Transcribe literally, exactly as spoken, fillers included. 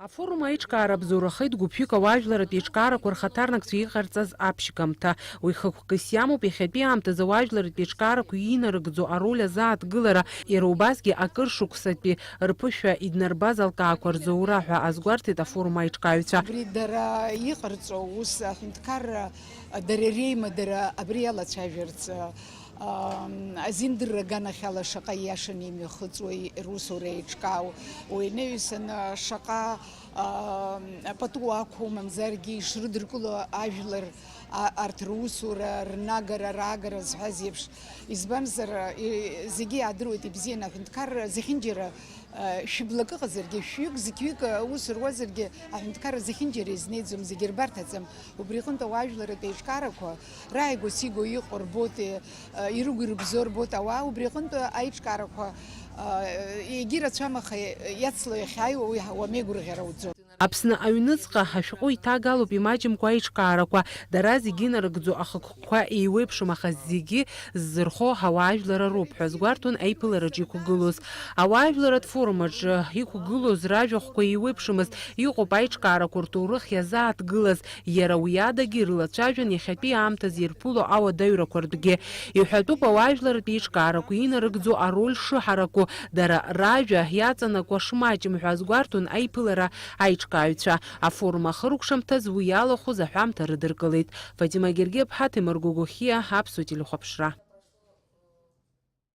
Афорум аиҿкаара абзоурахеит гәыԥҩык ауаажәларратә еиҿкаарақәа рхаҭарнакцәа иҟарҵаз аԥшьгамҭа. Уи хықәкыс иамоуп иахьатәи аамҭазы ауаажәларратә еиҿкаарақәа инарыгӡо ароль азааҭгылара, иара убасгьы акыр шықәсатәи рԥышәа иднарбаз алкаақәа рзоура ҳәа азгәарҭеит афорум аиҿкааҩцәа. Абри дара иҟарҵо ус аҳәынҭқарра дара реимадара абри иалацәажәарц, аа, азиндырра аганахьала шаҟа ииашаны имҩахыҵуеи русура еиҿкаау, уи анаҩсан шаҟа, аа, пату ақәу, мамзаргьы ишрыдыркыло ажәлар, а, арҭ русура, рнагара, раагара зҳәаз еиԥш. Избанзар, и-, зегьы иаадыруеит ибзианы аҳәынҭқарра зехьынџьара, а, шәыблак ыҟазаргьы, шәҩык, зқьҩык, а, ус руазаргьы, аҳәынҭқарра зехьынџьара изнеиӡом, зегьы рбарҭаӡам. Убри аҟынтә ауаажәларратә еиҿкаарақәа рааигәа-сигәа иҟоу рбоит, а, ирыгу-ирыбзоу рбоит ауаа, убри аҟынтә аиҿкаарақәа, а, егьи рацәам, аха иацло иахьааиуа уи уамеигәырӷьар ауӡом. Аԥсны аҩныҵҟа ашәҟәы иҭагалоуп имаҷымкәа аиҿкаарақәа, дара зегьы инарыгӡо ахықәкқәа еиуеиԥшым, аха зегьы ззырхо ауаажәлар роуп ҳәа азгәарҭон аиԥылараҿы иқәгылоз. Ауаажәларратә форум аҿы иқәгылоз ражәахәқәа еиуеиԥшымызт, иҟоуп аиҿкаарақәа рҭоурых иазааҭгылаз, иара уи адагьы ирылацәажәон иахьатәи аамҭазы ирԥыло ауадаҩрақәа ртәгьы. Иҳәатәуп ауаажәларратә еиҿкаарақәа инарыгӡо ароль шыҳараку, дара ражәа иаҵанакуа шмаҷым ҳәа азгәарҭон аиԥылара аиҿкааҩцәа. Афорум ахыркәшамҭаз уи иалахәыз аҳәамҭа рыдыркылеит. Фатима Гергиаԥҳа, Ҭемыр Гогохиа, Аԥсуа телехәаԥшра.